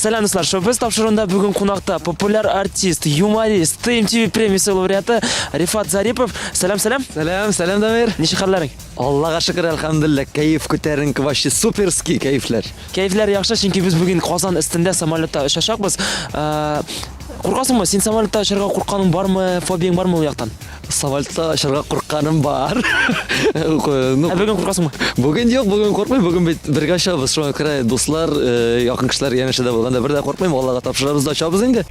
Сәлам, дуслар! Шоу-без тапшыруында бүген кунакта популяр артист, юморист, ТМТВ премиясе лауреаты Рифат Зарипов. Сәлам, сәлам! Сәлам, сәлам, Дамир! Ничек хәлләрең? Аллага шөкер, әлхәмдулилла, кәеф күтәренке, вообще суперский кәефләр. Кәефләр яхшы, чөнки без бүген Казан өстендә самолетта очачакбыз. Э, Куркасыңмы? Син самолетта очарга куркканың бармы? Фобияң бармы ул яктан? Самолетта очарга куркканым бар. Ну, Ә бүген куркасыңмы? Бүген юк, бүген куркмыйм, бүген бит бергә очабыз. Шуңа күрә дуслар, э, якын кешеләр янәшәдә булганда бер дә куркмыйм, Аллага тапшырабыз да очабыз инде.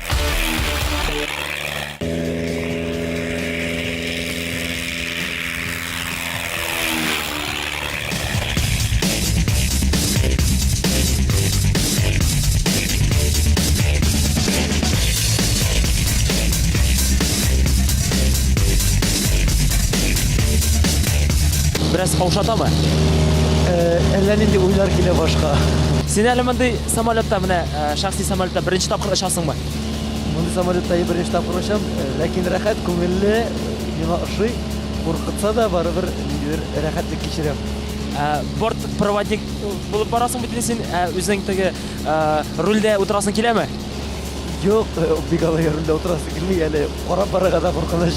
Бераз каушатамы? Э, әллә нинди уйлар килә башка. Син әле мондый самолетта, менә э, шәхси самолетта беренче тапкыр очасыңмы? Мондый самолетта беренче тапкыр очам, э, ләкин рәхәт, күңелле, миңа ошый. Куркытса да, барыбер ниндидер рәхәтлек кичерәм. Ә, бортпроводник булып барасың бит инде син, ә үзең теге ә, рульдә утырасың киләме? Юк, бик алай рульдә утырасы килми әле, карап барырга да куркыныч.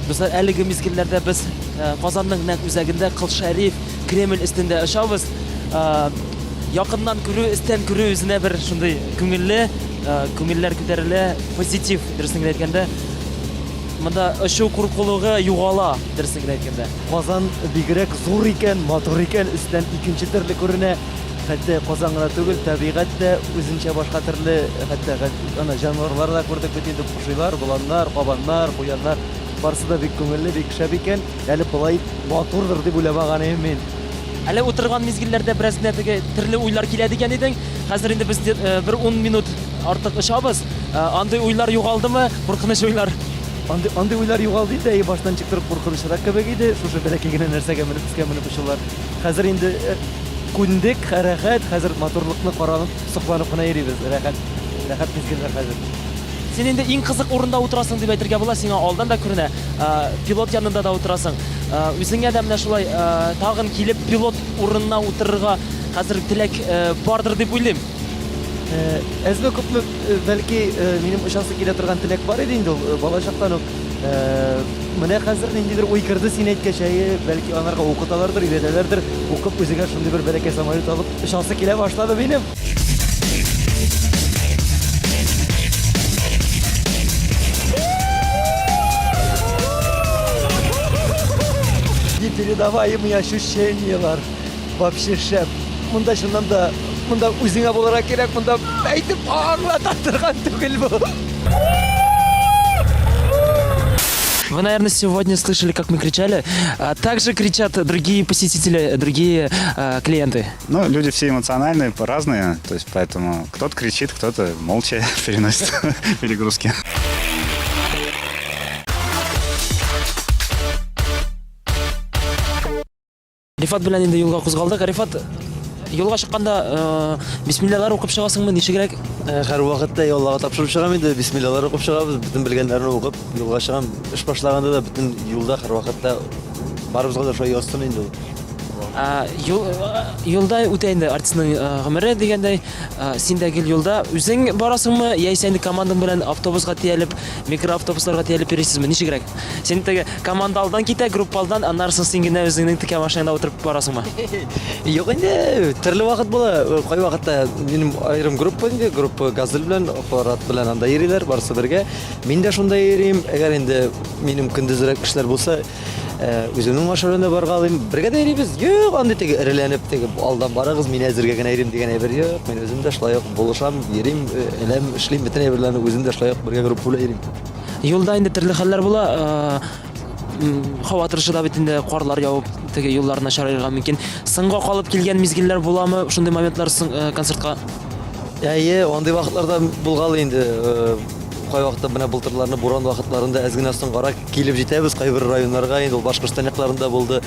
Дуслар, әлеге мизгелләрдә без э, Казанның нәкъ үзәгендә Кыл Шәриф Кремль өстендә очабыз. Э, якыннан күрү, өстән күрү үзенә бер шундый күңелле, э, күңелләр күтәрелә, позитив, дөресен генә әйткәндә. Монда очу куркулыгы югала, дөресен генә әйткәндә. Казан бигрәк зур икән, матур икән, өстән икенче төрле күренә. Хәтта Казан гына түгел, табигать тә үзенчә башка төрле, хәтта ана җанварлар да күрдек бит инде, пошилар, боланнар, кабаннар, куяннар. Барысы да бик күңелле, бик шәп икән. Әле болай матурдыр дип уйламаган идем мин. Әле утырган мизгелләрдә бераз генә теге төрле уйлар килә дигән идең. Хәзер инде без бер ун минут артык очабыз. Андый уйлар югалдымы? Куркыныч уйлар. Андый, андый уйлар югалды инде, әйе, баштан ничектер куркынычрак кебек иде, шушы бәләкәй генә нәрсәгә менеп, өскә менеп очулар. Хәзер инде күндек, рәхәт, хәзер матурлыкны каранып, сокланып кына йөрибез, рәхәт, рәхәт мизгелләр хәзер. Син инде иң кызык урында утырасың дип әйтергә була, сиңа алдан да күренә, пилот янында да утырасың. Үзеңә дә менә шулай тагын килеп пилот урынына утырырга хәзер теләк бардыр дип уйлыйм. Әзме-күпме, бәлки, минем очасы килә торган теләк бар иде инде ул, бала чактан ук. Менә хәзер ниндидер уй керде син әйткәч, әйе, бәлки анарга укыталардыр, өйрәтәләрдер. Укып үзеңә шундый бер бәләкәй самолет алып очасы килә башлады минем. Непередаваемые ощущениелар. Вообще шәп. Монда чыннан да, монда үзеңә булырга кирәк, монда әйтеп аңлата торган түгел бу. Вы, наверное, сегодня слышали, как мы кричали. А также кричат другие посетители, другие клиенты. Ну, люди все эмоциональные, разные, то есть поэтому кто-то кричит, кто-то молча переносит перегрузки. Рифат белән инде юлга кузгалдык. Рифат, юлга чыкканда бисмиллалар укып чыгасыңмы, ничегрәк? Һәрвакытта Аллага тапшырып чыгам инде, бисмиллалар укып чыгабыз, бөтен белгәннәрне укып юлга чыгам. Эш башлаганда да бөтен юлда һәрвакытта барыбызга да шулай язсын инде ул. Юл, юлда үтә инде артистның гомере дигәндәй, син дә гел юлда. Үзең барасыңмы, яисә инде командаң белән автобуска төялеп, микроавтобусларга төялеп йөрисезме? Ничегрәк? Син теге команда алдан китә, группа алдан, аннары соң син генә үзеңнең текә машинаңда утырып барасыңмы? Юк инде, төрле вакыт була. Кай вакытта минем аерым группа инде, группа Газель белән, Фарат белән анда йөриләр, барысы бергә. Мин дә шунда йөрим. Әгәр инде минем көндезрәк эшләр булса, үземнең машинамда баргалыйм. Бергә дә йөрибез. Юк, андый теге эреләнеп, теге алдан барыгыз, мин әзергә генә йөрим дигән әйбер юк. Мин үзем дә шулай ук булышам, йөрим, эләм, эшлим бөтен әйберләрне үзем дә шулай ук бергә группа белән йөрим. Юлда инде төрле хәлләр була. Һава торышы да бит инде карлар явып, теге юллар начарайырга мөмкин. Соңга калып килгән мизгелләр буламы? Шундый моментлар соң концертка? Әйе, андый вакытларда булгалый инде. Кайвакытта менә былтырларны буран вакытларында әз генә соңгарак килеп җитәбез кайбер районнарга, инде ул Башкортстан якларында булды.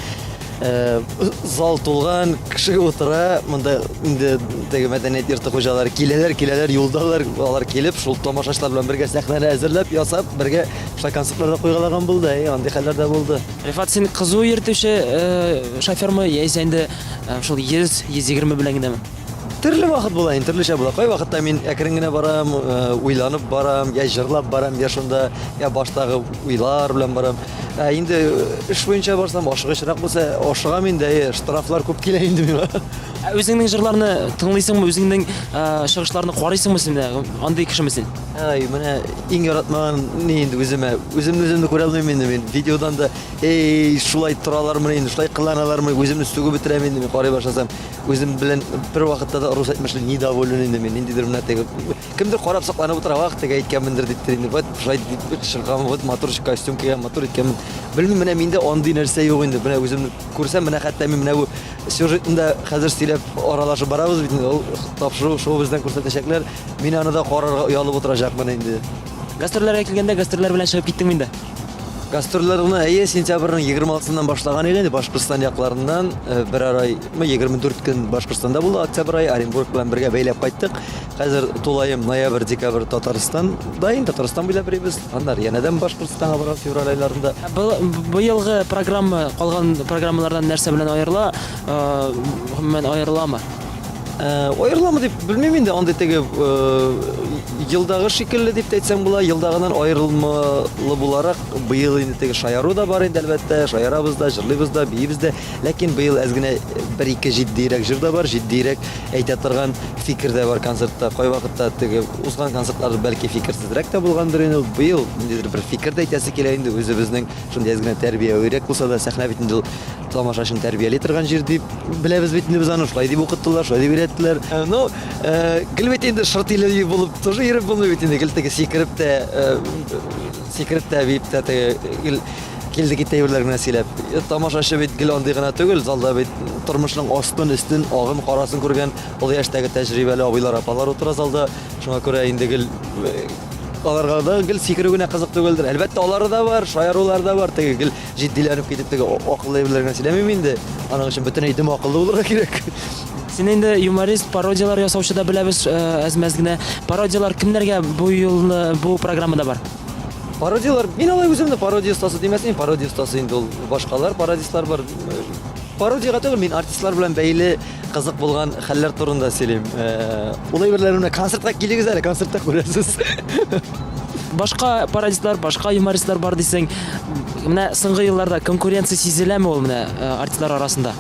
Э, зал тулган, кеше утыра, монда инде теге мәдәният йорты хуҗалары киләләр, киләләр, юлдалар, алар килеп, шул тамашачылар белән бергә сәхнәне әзерләп, ясап, бергә шулай концертлар да куйгалаган булды, әй, андый хәлләр дә булды. Рифат, син кызу йөртүче э, шофермы, яисә инде э, шул 100, 120 белән генәме? Төрле вакыт була инде, төрлечә була. Кай вакытта мин әкрен генә барам, э, уйланып барам, я җырлап барам, я шунда, я баштагы уйлар белән барам. Ә инде э, эш буенча барсам, ашыгычрак булса, ашыгам инде, әйе, штрафлар күп килә инде миңа. Ә үзеңнең җырларны тыңлыйсыңмы, үзеңнең э, чыгышларны карыйсыңмы син менә? Андый кешеме син? Ай, менә иң яратмаган ни инде үземә. Үземне үземне күрә алмыйм инде мин. Видеодан да, эй, шулай торалармы инде, шулай кыланалармы, үземне сүгеп бетерәм инде мин карый башласам. Үзем белән бер вакытта да рус әйтмешли недоволен инде мин. Ниндидер менә теге кемдер карап сокланып утыра, вак теге әйткәнмендер дип инде. Вот шулай дип чыккан, вот матур костюм кигән, матур иткәнмен. Белмим, менә миндә андый нәрсә юк инде. Менә үземне күрсәм, менә хәтта мин менә бу сюжетында хәзер сөйләп аралашып барабыз бит инде. Ул тапшыру шоу бездән күрсәтәчәкләр. Мин аны да карарга оялып утырачакмын инде. Гастрольләргә килгәндә гастрольләр белән чыгып киттеңме инде? Гастрольләрне әйе, сентябрьнең 26-сыннан башлаган идек инде Башкортстан якларыннан э, берәр ай, 24 көн Башкортстанда булды, октябрь ае Оренбург белән бергә бәйләп кайттык. Хәзер тулаем ноябрь, декабрь Татарстанда инде Татарстан буйлап йөрибез. Аннары янәдән Башкортстанга барабыз февраль айларында. Быелгы программа калган программалардан нәрсә белән аерыла? Э, гомумән аерыламы? Э, аерыламы дип белмим инде, андый теге э, елдагы шикелле дип тә әйтсәң була, елдагыннан аерылмалы буларак быел инде теге шаяру да бар инде, әлбәттә, шаярабыз да, җырлыйбыз да, биибез дә, ләкин быел әз генә бер-ике җитдиерәк җыр да бар, җитдиерәк әйтә торган фикер дә бар концертта. Кайвакытта теге узган концертлар бәлки фикерсезрәк тә булгандыр инде, быел ниндидер бер фикер дә әйтәсе килә инде, үзебезнең шундый әз генә тәрбиявирәк булса да, сәхнә бит инде ул тамашачыны тәрбияли торган җир дип беләбез бит инде без аны, шулай дип укыттылар, шулай дип өйрәттеләр. Э, ну, э, гел бит инде шырт иле булып тоже йөреп булмый бит инде, гел теге сикереп тә, э, сикереп тә, биеп тә теге гел килде китте әйберләр генә сөйләп. Тамашачы бит гел андый гына түгел, залда бит тормышның астын, өстен, агын, карасын күргән олы яшьтәге тәҗрибәле абыйлар, апалар утыра залда. Шуңа күрә инде гел аларга да гел сикерү генә кызык түгелдер. Әлбәттә, алары да бар, шаярулар да бар, теге гел Җитдиләнеп китеп теге акыллы әйберләр генә сөйләмим инде. Аның өчен бөтен әйтем акыллы булырга кирәк. Син инде юморист, пародияләр ясаучы да беләбез э, әз-мәз генә. Пародияләр кемнәргә бу юлны бу программада бар? Пародияләр, мин алай үземне пародия остасы димәс идем, пародия остасы инде ул башкалар, пародистлар бар. Пародиягә түгел, мин артистлар белән бәйле кызык булган хәлләр турында сөйлим. Э, ул әйберләрне менә концертка килегез әле, концертта күрәсез. Башка пародистлар, башка юмористлар бар дисең. Менә соңгы елларда конкуренция сизеләме ул менә э, артистлар арасында?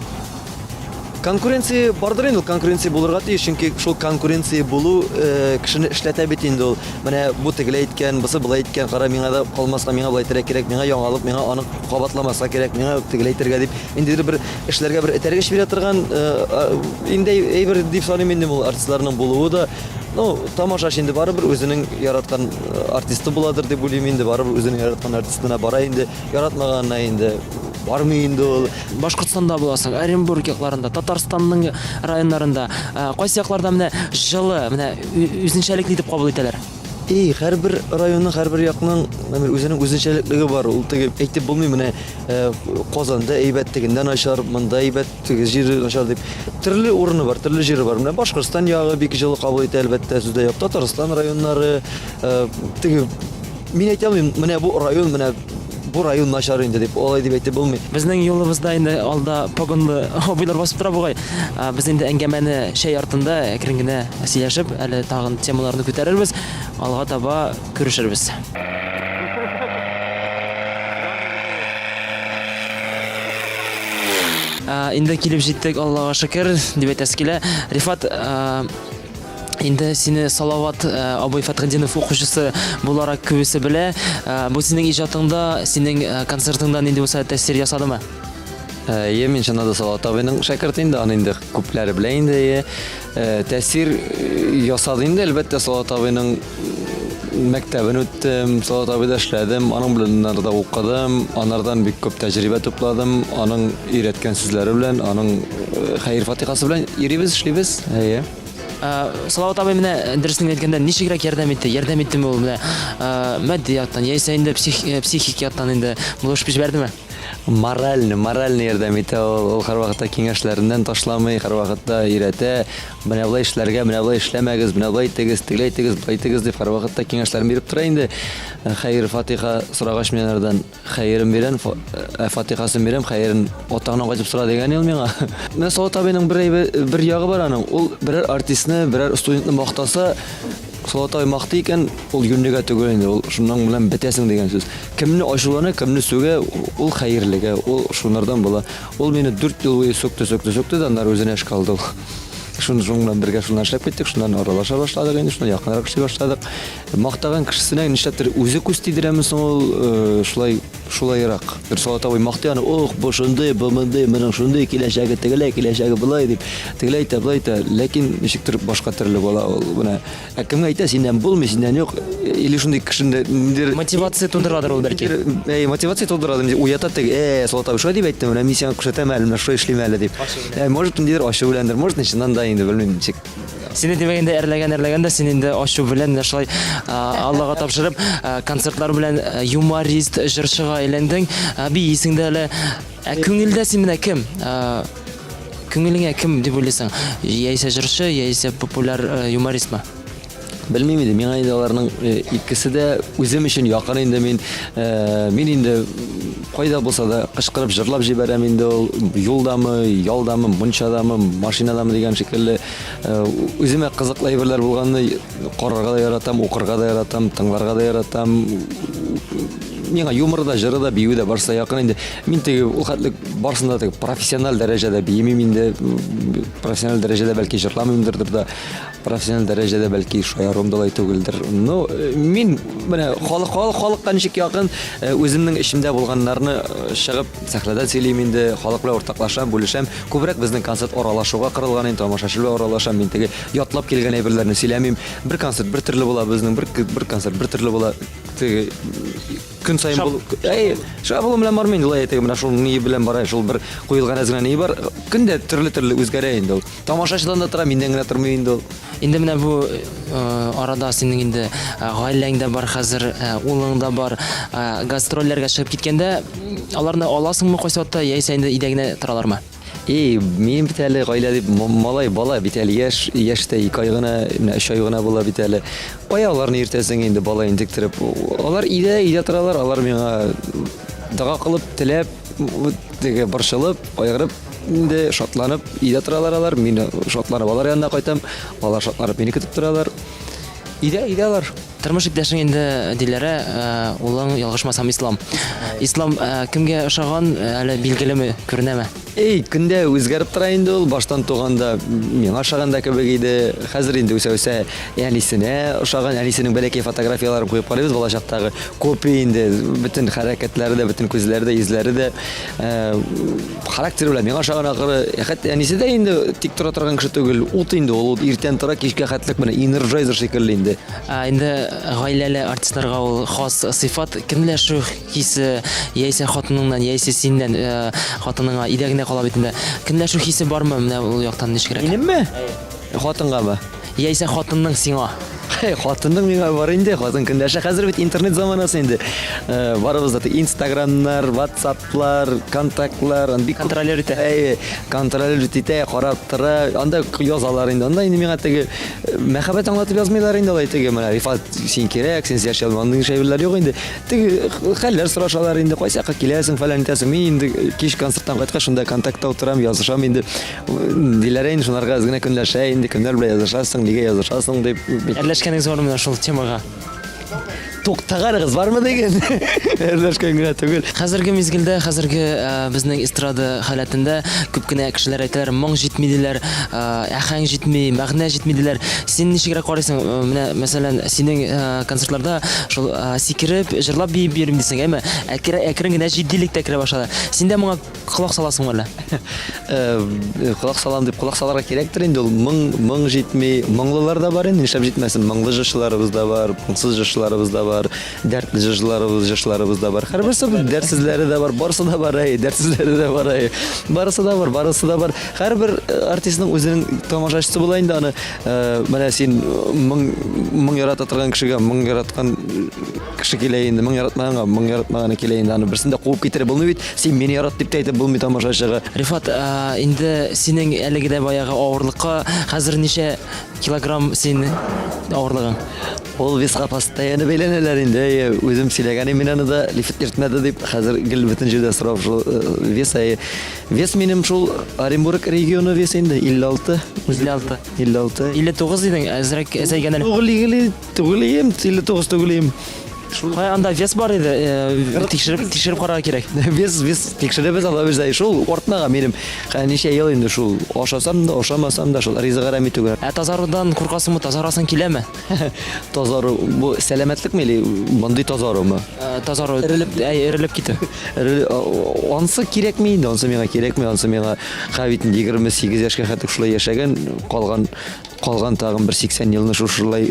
Конкуренция бардыр инде ул, конкуренция булырга тиеш, чөнки шул конкуренция булу э, кешене эшләтә бит инде ул. Менә бу тегеләй әйткән, бусы болай әйткән, кара, миңа да калмаска, миңа болай әйтергә кирәк, миңа яңалык, миңа аны кабатламаска кирәк, миңа тегеләй әйтергә дип, ниндидер бер эшләргә бер этәргеч бирә торган э, инде әйбер дип саныйм инде ул артистларның булуы да. Ну, тамашачы инде барыбер үзенең яраткан э, артисты буладыр дип уйлыйм инде, барыбер үзенең яраткан артистына бара инде, яратмаганына инде бармый инде ул. Башкортстанда буласың, Оренбург якларында, Татарстанның районнарында. Э, кайсы якларда менә җылы, менә үзенчәлекле итеп кабул итәләр? И, һәрбер районның, һәрбер якның үзенең үзенчәлеклеге бар. Ул теге әйтеп булмый, менә э, Казанда әйбәт, тегендә начар, монда әйбәт, теге җире начар дип. Төрле урыны бар, төрле җире бар. Менә Башкортстан ягы бик җылы кабул итә, әлбәттә, сүз дә юк. Татарстан районнары, э, теге мин әйтә алмыйм, менә бу район, менә бу район начар инде дип, алай дип әйтеп булмый. Безнең юлыбызда инде алда погонлы абыйлар басып тора бугай. Без инде әңгәмәне чәй артында әкрен генә сөйләшеп, әле тагын темаларны күтәрербез. Алга таба күрешербез. Инде килеп җиттек, Аллага шөкер, дип әйтәсе килә. Рифат, инде сине Салават абый Фәтхетдинов укучысы буларак күбесе белә. Бу синең иҗатыңда, синең концертыңда нинди булса тәэсир ясадымы? Әйе, мин чыннан да Салават абыйның шәкерте инде, аны инде күпләре белә инде, әйе. Тәэсир ясады инде, әлбәттә, Салават абыйның мәктәбен үттем, Салават абыйда эшләдем, аның белән да укыдым, анардан бик күп тәҗрибә тупладым, аның өйрәткән сүзләре белән, аның хәер-фатихасы белән йөрибез, эшлибез, әйе. Салават абый менә дөресен әйткәндә ничегрәк ярдәм итте? Ярдәм иттеме ул менә матди яктан, яисә инде психик яктан инде булышып җибәрдеме? Моральный, моральный ярдәм итә ул. Ул һәрвакытта киңәшләреннән ташламый, һәрвакытта өйрәтә. Менә болай эшләргә, менә болай эшләмәгез, менә болай итегез, тегеләй итегез, болай итегез дип һәрвакытта киңәшләрен биреп тора инде. Хәер, фатиха сорагач мин анардан хәерен бирәм, ә фатихасын бирәм, хәерен атаңнан кайтып сора дигән ул миңа. Менә Салават абыйның бер әйбе, бер ягы бар аның. Ул берәр артистны, берәр студентны мактаса, Салават абый мактый икән, ул юньлегә түгел инде, ул шуннан белән бетәсең дигән сүз. Кемне ачулана, кемне сүгә, ул хәерлегә, ул шунардан була. Ул мине 4 ел буе сүкте, сүкте, сүкте дә, аннары үзенә эшкә алды ул. Шун, шуның белән бергә шуннан эшләп киттек, шуннан аралаша башладык инде, шуннан якынрак эшли башладык. Мактаган кешесенә нишләптер үзе күз тидерәме соң ул, э, шулай шулайрак. Бер Салават абый мактый аны, ох, бу шундый, бу мондый, моның шундый киләчәге тегеләй, киләчәге болай дип. Тегеләй әйтә, болай әйтә, ләкин ничектер башка төрле була ул. Менә ә кемгә әйтә, синнән булмый, синнән юк. Или шундый кешендә ниндидер Мотивация тудырадыр ул бәлки. Әй, мотивация тудыра, уята теге, э, Салават абый шулай дип әйтте, менә мин сиңа күрсәтәм әле, менә шулай эшлим әле дип. Ә, может, ниндидер ачу беләндер, может, чыннан да инде белмим ничек. Сине димәк инде әрләгән әрләгән дә син инде ачу белән менә шулай Аллага тапшырып концертлар белән юморист, җырчыга әйләндең, биисең дә әле. Ә күңелдә син менә кем? Күңелеңә кем дип уйлыйсың? Яисә җырчы, яисә популяр юмористмы? Белмим инде, миңа инде аларның икесе дә үзем өчен якын инде мин. Мин инде кайда булса да кычкырып җырлап җибәрәм инде ул, юлдамы, ялдамы, мунчадамы, машинадамы дигән шикелле. Үземә кызыклы әйберләр булганны карарга да яратам, укырга да яратам, тыңларга да яратам. Миңа юмор да, җыры да, бию дә барысы да якын инде. Мин теге ул хәтле барысын да теге профессиональ дәрәҗәдә биемим инде, профессиональ дәрәҗәдә бәлки җырламыймдыр да. Профессиональ дәрәҗәдә бәлки шаяруым да алай түгелдер. Ну, э, мин менә халык халык халыкка ничек якын, э, үземнең эчемдә булганнарны э, чыгып сәхнәдән сөйлим инде, халык белән уртаклашам, бүлешәм. Күбрәк безнең концерт аралашуга корылган инде, тамашачы белән аралашам. Мин теге ятлап килгән әйберләрне сөйләмим. Бер концерт бер төрле була безнең, бер бер концерт бер төрле була. Теге көн саен бул. Әй, шаблон белән бармый инде, улай теге менә шул ни белән бара, шул бер куелган әз генә ни бар. Көн дә төрле-төрле үзгәрә инде ул. Тамашачыдан да тора, миннән генә тормый инде ул. Инде менә бу арада синең инде гаиләң дә бар хәзер, улың да бар. Гастрольләргә чыгып киткәндә, аларны аласыңмы кайсы вакытта, яисә инде өйдә генә торалармы? И, мин бит әле гаилә дип, малай, бала бит әле яшь, яшь тә 2 ай гына, менә 3 ай гына була бит әле. Кая аларны йөртәсең инде, бала интектереп. Алар өйдә, өйдә торалар, алар миңа дога кылып, теләп, теге борчылып, кайгырып Инде шатланып өйдә торалар алар, мин шатланып алар янына кайтам, алар шатланып мине көтеп торалар. Өйдә, өйдә алар. Тормыш иптәшең инде Диләрә, улың, ялгышмасам, Ислам. Ислам кемгә ошаган, әле билгелеме, күренәме? Эй, көндә үзгәреп тора инде ул. Баштан туганда миңа ошаган да кебек иде. Хәзер инде үсә-үсә әнисенә ошаган. Әнисенең бәләкәй фотографияләрен куеп карыйбыз, балачактагы копия инде. Бөтен хәрәкәтләре дә, бөтен күзләре дә, йөзләре дә. Характеры белән миңа ошаган ахыры. Хәтта әнисе дә инде тик тора торган кеше түгел. Ут инде ул, ут иртән тора, кичкә хәтлек менә энерджайзер шикелле инде. Ә инде гаиләле артистларга ул хас сыйфат, көнләшү хисе, яисә хатыныңнан, яисә синнән, хатыныңа өйдә генә кала бит инде. Көнләшү хисе бармы менә ул яктан ничегрәк? Минемме? Хатынгамы? Яисә хатынның сиңа. Хей, хатынның миңа бар инде, хатын көндәше. Хәзер бит интернет заманасы инде. Э, барыбыз да Инстаграмнар, Ватсаплар, контактлар, бик контролер итә. Әйе, контролер итә, карап тора. Анда язалар инде. Анда инде миңа теге э, мәхәббәт аңлатып язмыйлар инде алай теге менә Рифат син кирәк, син яши алмам андый әйберләр юк инде. Теге хәлләр сорашалар инде, кайсы якка киләсең, фәлән итәсең. Мин инде кич концерттан кайткач шунда контактта утырам, язышам инде. Диләрә инде шунарга әз генә көнләшә инде, кемнәр белән язышасың, нигә язышасың дип. Әрләшкәнегез бармы менә шул темага? Туктаганыгыз бармы диген? Әрләшкән генә түгел. Хәзерге мизгелдә, хәзерге э, безнең эстрада халәтендә күп кенә кешеләр әйтәләр, моң җитми диләр, э, әһәң җитми, мәгънә җитми диләр. Син ничегрәк карыйсың? Э, менә, мәсәлән, синең концертларда шул сикереп, җырлап биеп йөрим дисең, әмма әкрен генә җитдилек тә керә башлады. Син дә моңа Колак саласыңмы әллә? Э, колак салам дип колак саларга кирәктер инде ул. Моң, моң җитми. Моңлылар да бар инде, нишләп җитмәсен? Моңлы җырчыларыбыз да бар, моңсыз җырчыларыбыз да бар. бар, дәртле җырчыларыбыз, җырчыларыбыз да бар. Һәрберсе дәртсезләре дә бар, барысы да бар, әй, дәртсезләре дә бар, әй. Барысы да бар, барысы да бар. Һәрбер артистның үзенең тамашачысы була инде аны. Менә син моң моң ярата торган кешегә моң яраткан кеше килә инде, моң яратмаганга моң яратмаганы килә инде. Аны берсен дә куып китереп булмый бит. Син мине ярат дип тә әйтеп булмый тамашачыга. Рифат, инде синең әлеге дә баягы авырлыкка хәзер ничә килограмм син авырлыгың? Ул веска постоянно бәйләнәләр инде. Әйе, үзем сөйләгән идем мин аны да, лифт йөртмәде дип. Хәзер гел бөтен җирдә сорау шул вес. Әйе. Вес минем шул Оренбург регионы вес инде 56. 56. 56. 59 дидең, әзрәк әзәйгән әле. Түгел, түгел, 59 түгел. Шул кая анда вес бар иде, тикшереп, тикшереп карарга кирәк. Вес, вес тикшерәбез ала бездә. Шул артмага минем ничә ел инде шул ашасам да, ашамасам да шул ризык әрәм итүгә. Ә тазарудан куркасыңмы, тазарасың киләме? Тазару бу сәламәтлекме или мондый тазарумы? Тазару, эрелеп, әй, эрелеп китү. Ансы кирәкми инде, ансы миңа кирәкми, ансы миңа хә бит инде 28 яшькә хәтле шулай яшәгән, калган Калган тагын бер 80 елны шушылай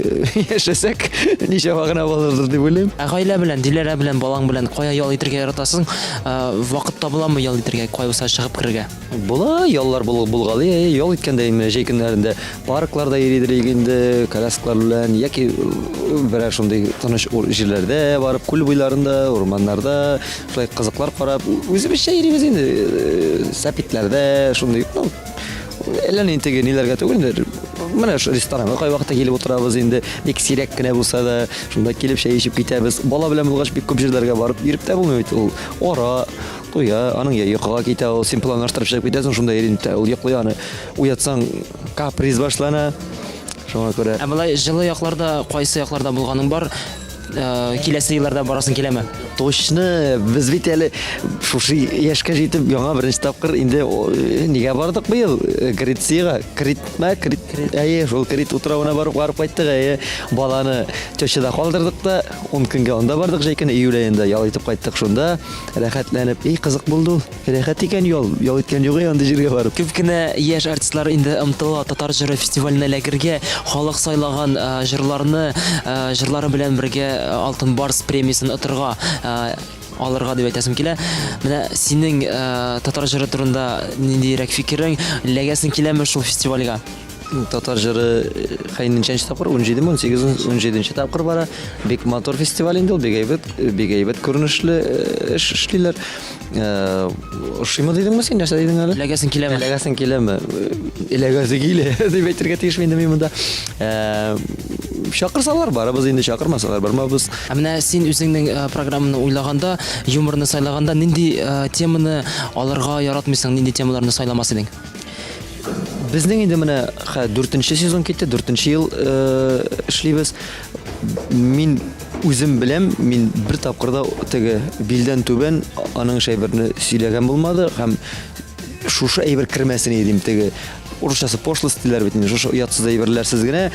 яшәсәк, ничава гына булырдыр дип уйлыйм. Ә гаилә белән, Диләрә белән, балаң белән кая ял итергә яратасың? Вакыт табыламы ял итергә, кая булса чыгып керергә? Була, яллар булгалый, әйе, ял иткәндә инде җәй көннәрендә паркларда йөридер идек инде, коляскалар белән, яки берәр шундый тыныч җирләрдә барып, күл буйларында, урманнарда, шулай кызыклар карап, үзебезчә йөрибез инде, сәпитләрдә, шундый, ну, Әллә ни теге ниләргә түгел инде. Менә шу ресторанга кайвакытта килеп утырабыз инде. Бик сирәк кенә булса да, шунда килеп чәй эчеп китәбез. Бала белән булгач бик күп җирләргә барып йөреп тә булмый бит ул. Ара, туя, аның я йокыга китә ул, син планлаштырып чыгып китәсең, шунда йөри инде ул йоклый аны. Уятсаң, каприз башлана. Шуңа күрә. Ә болай җылы якларда кайсы якларда булганың бар? Киләсе елларда барасың киләме? Точно, без бит әле шушы яшькә җитеп яңа беренче тапкыр инде нигә бардык быел? Грециягә, Критма, Крит, әйе, шул Крит утравына барып барып кайттык, әйе. Баланы тещада калдырдык та, 10 көнгә анда бардык җәй көне, июль аенда ял итеп кайттык шунда. Рәхәтләнеп, и кызык булды ул. Рәхәт икән ял, ял иткән юк андый җиргә барып. Күп кенә яшь артистлар инде омтыла татар җыры фестиваленә эләгергә, халык сайлаган җырларны, җырлары белән бергә Алтын Барс премиясен отырга, алырга дип әйтәсем килә. Менә синең татар җыры турында ниндирәк фикерең, эләгәсең киләме шул фестивальгә? Татар җыры хәй ничәнче тапкыр? 17 ме, 18, 17 тапкыр бара. Бик матур фестиваль инде ул, бик әйбәт, бик әйбәт күренешле эш эшлиләр. Ошыймы дидеңме син? Нәрсә дидең әле? Эләгәсең киләме? Эләгәсең киләме? Эләгәсе килә дип әйтергә тиеш инде мин монда. Чакырсалар барабыз инде, чакырмасалар бармабыз. Ә менә син үзеңнең программаны уйлаганда, юморны сайлаганда нинди теманы алырга яратмыйсың, нинди темаларны сайламас идең? Безнең инде менә хә дүртенче сезон китте, дүртенче ел эшлибез. Мин үзем беләм, мин бер тапкыр да теге билдән түбән аның әйберне сөйләгән булмады һәм шушы әйбер кермәсен иде дим теге урысчасы пошлость диләр бит инде шушы оятсыз әйберләрсез генә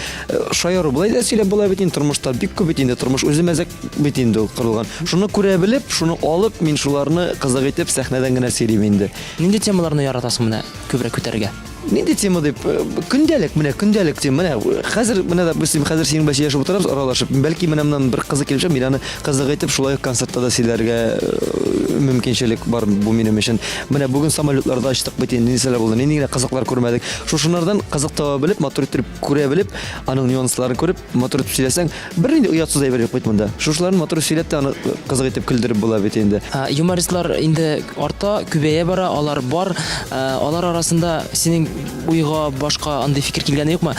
шаяру болай да сөйләп була бит инде тормышта бик күп бит инде тормыш үзе мәзәк бит инде ул корылган шуны күрә белеп шуны алып мин шуларны кызык итеп сәхнәдән генә сөйлим инде. Нинди темаларны яратасың менә күбрәк күтәрергә? Нинди тема дип, көндәлек, менә көндәлек тема. Менә хәзер, менә допустим, хәзер синең белән сөйләшеп утырабыз, аралашып. Бәлки менә моннан бер кызык килеп чыгар, мин аны кызык итеп шулай ук концертта да сөйләргә мөмкинчелек бар бу минем өчен. Менә бүген самолетларда очтык бит инде, нәрсәләр булды, нинди генә кызыклар күрмәдек. Шушынардан кызык таба белеп, матур итеп күрә белеп, аның нюансларын күреп, матур итеп сөйләсәң, Бернинди оятсыз әйбер юк бит монда. Шушыларны матур сөйләп тә аны кызык итеп көлдереп була бит инде. Юмористлар инде арта, күбәя бара, алар бар. Алар арасында синең уйга башка андый фикер килгәне юкмы?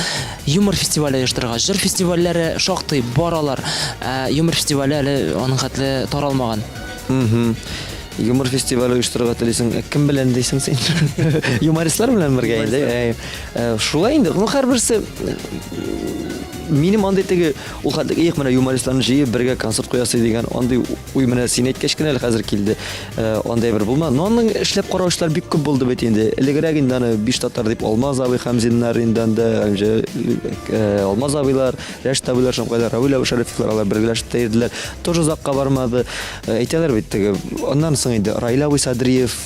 Юмор фестивале оештырырга. Җыр фестивальләре шактый бар алар. Ә юмор фестивале әле аның хәтле таралмаган. Юмор фестивале оештырырга телисең. Кем белән дисең син? Юмористлар белән бергә инде. Шулай инде. Ну, һәрберсе минем андый теге ул хәтле их менә юмористларны җыеп бергә концерт куясы дигән андый уй менә син әйткәч кенә әле хәзер килде. Андый бер булмады. Но аның эшләп караучылар бик күп булды бит инде. Элегрәк инде аны биш татар дип Алмаз абый Хәмзиннар инде анда, Алмаз абыйлар, Рәшит абыйлар, Шамкайлар, Равил абый Шәрифовлар алар бергәләшеп тә йөрделәр. Тоже озакка бармады. Әйтәләр бит теге. Аннан соң инде Раил абый Садриев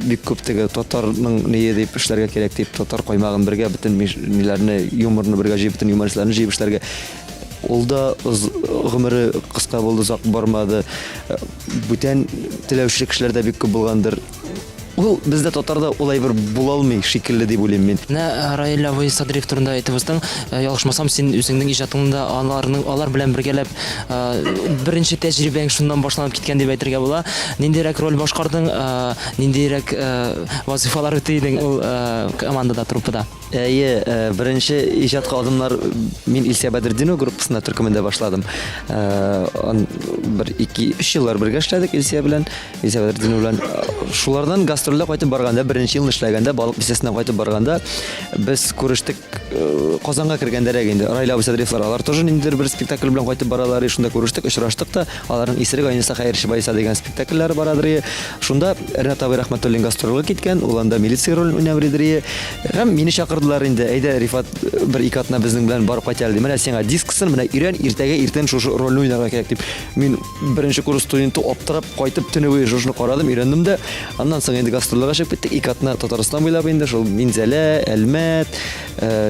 бик күп теге татарның ние дип эшләргә кирәк дип, татар каймагын бергә бөтен ниләрне, юморны бергә җыеп, бөтен юмористларны җыеп эшләргә. Ул да гомере кыска булды, озак бармады. Бүтән теләүче кешеләр дә бик күп булгандыр. Ул бездә татарда ул әйбер була алмый шикелле дип уйлыйм мин. Менә Раил абый Садриев турында әйтеп уздың. Ялгышмасам, син үзеңнең иҗатыңны да аларның алар белән бергәләп беренче тәҗрибәң шуннан башланып киткән дип әйтергә була. Ниндирәк роль башкардың, ниндирәк вазыйфалар үти идең ул командада, труппада? Әйе, беренче иҗатка адымнар мин Илсия Бәдретдинова группасында төркемендә башладым. Бер, ике, өч еллар бергә эшләдек Илсия белән, Илсия Бәдретдинова белән. Шулардан гастрольдә кайтып барганда, беренче елны эшләгәндә, Балык бистәсеннән кайтып барганда без күрештек Казанга кергәндәрәк инде. Раил абый Садриевлар, алар тоже ниндидер бер спектакль белән кайтып баралар, и шунда күрештек, очраштык та. Аларның Исерек айныса, хәерче баеса дигән спектакльләре барадыр. И шунда Ренат абый Рәхмәтуллин гастрольгә киткән, ул анда милиция ролен уйнап йөридер. Һәм мине чакырдылар инде, әйдә, Рифат, бер-ике атна безнең белән барып кайт әле, ди. Менә сиңа дискысын, менә өйрән, иртәгә иртән шушы рольне уйнарга кирәк, дип. Мин беренче курс студенты аптырап кайтып, төне буе шушыны карадым, өйрәндем дә. Аннан соң инде гастрольләргә чыгып киттек. Ике атна Татарстан буйлап инде шул Минзәлә, Әлмәт,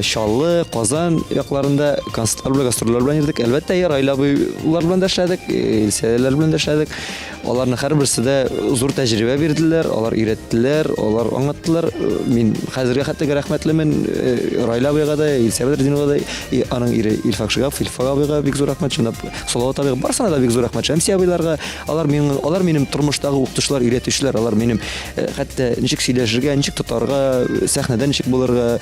Чаллы, Казан якларында концертлар белән, гастрольләр белән йөрдек. Әлбәттә, Раил абыйлар белән дә эшләдек, Илсәяләр белән дә эшләдек. Аларның һәрберсе дә зур тәҗрибә бирделәр, алар өйрәттеләр, алар аңлаттылар. Мин хәзергә хәтле рәхмәтлемен Раил абыйга да, Илсә Бәдретдиновага да, и аның ире Илфак Шигапов, Илфак абыйга бик зур рәхмәт, чынлап Салават абыйга, барысына да бик зур рәхмәт. Шәмси абыйларга, алар минем, алар минем тормыштагы укытучылар, өйрәтүчеләр, алар минем хәтта ничек сөйләшергә, ничек тотарга, сәхнәдә ничек булырга,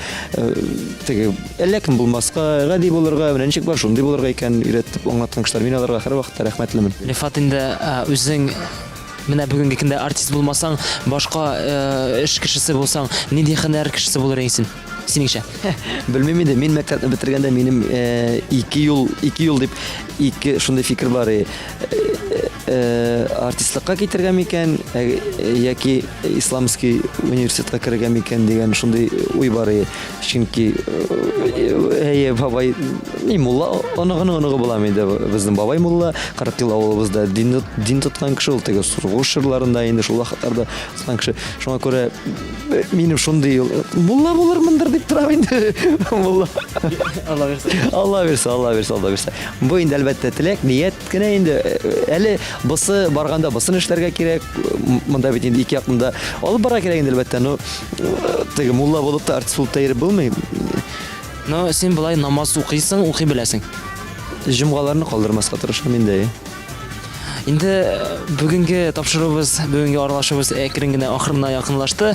теге әллә кем булмаска, гади булырга, менә ничек бар, шундый булырга икән, өйрәтеп, аңлаткан кешеләр. Мин аларга һәрвакытта рәхмәтлемен. Рифат, инде үзең менә бүгенге көндә артист булмасаң, башка эш кешесе булсаң, нинди һөнәр кешесе булыр идең син? Синеңчә? Белмим инде, мин мәктәпне бетергәндә минем ике юл, ике юл дип, ике шундый фикер бар. Артистлыкка китергә микән, яки исламский университетка керергә микән дигән шундый уй бар. Чөнки әйе, бабай, мин мулла оныгының оныгы булам инде. Безнең бабай мулла, 40 ел авылыбызда дин, дин тоткан кеше, ул теге сугыш чорларында инде шул вакытларда тоткан кеше. Шуңа күрә минем шундый юл, мулла булырмындыр дип торам инде. Мулла. Алла бирсә. Алла бирсә, Алла бирсә, Алла бирсә. Бу инде әлбәттә теләк, ният кенә инде. Әле бусы барганда бусын эшләргә кирәк. Монда бит инде ике якны да алып барырга кирәк инде әлбәттә. Но теге мулла булып та артист булып та йөреп булмый. Но син болай намаз укыйсың, укый беләсең. Җомгаларны калдырмаска тырышам инде. Инде бүгенге тапшыруыбыз, бүгенге аралашуыбыз әкрен генә ахырына якынлашты.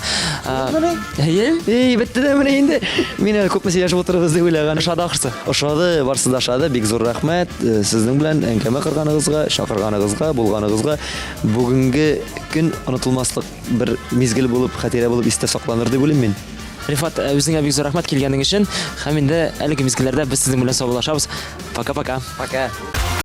Әйе? Эй, бетте дә менә инде. Мин әле күпме сөйләшеп утырырбыз дип уйлаган. Ошады ахрысы. Ошады, барысы да ошады. Бик зур рәхмәт сезнең белән әңгәмә корганыгызга, чакырганыгызга, булганыгызга. Бүгенге көн онытылмаслык бер мизгел булып, хатирә булып истә сакланыр дип уйлыйм мин. Рифат, үзеңә бик зур рәхмәт килгәнең өчен. Һәм инде әлеге мизгелләрдә без сезнең белән саубуллашабыз. Пока-пока. Пока.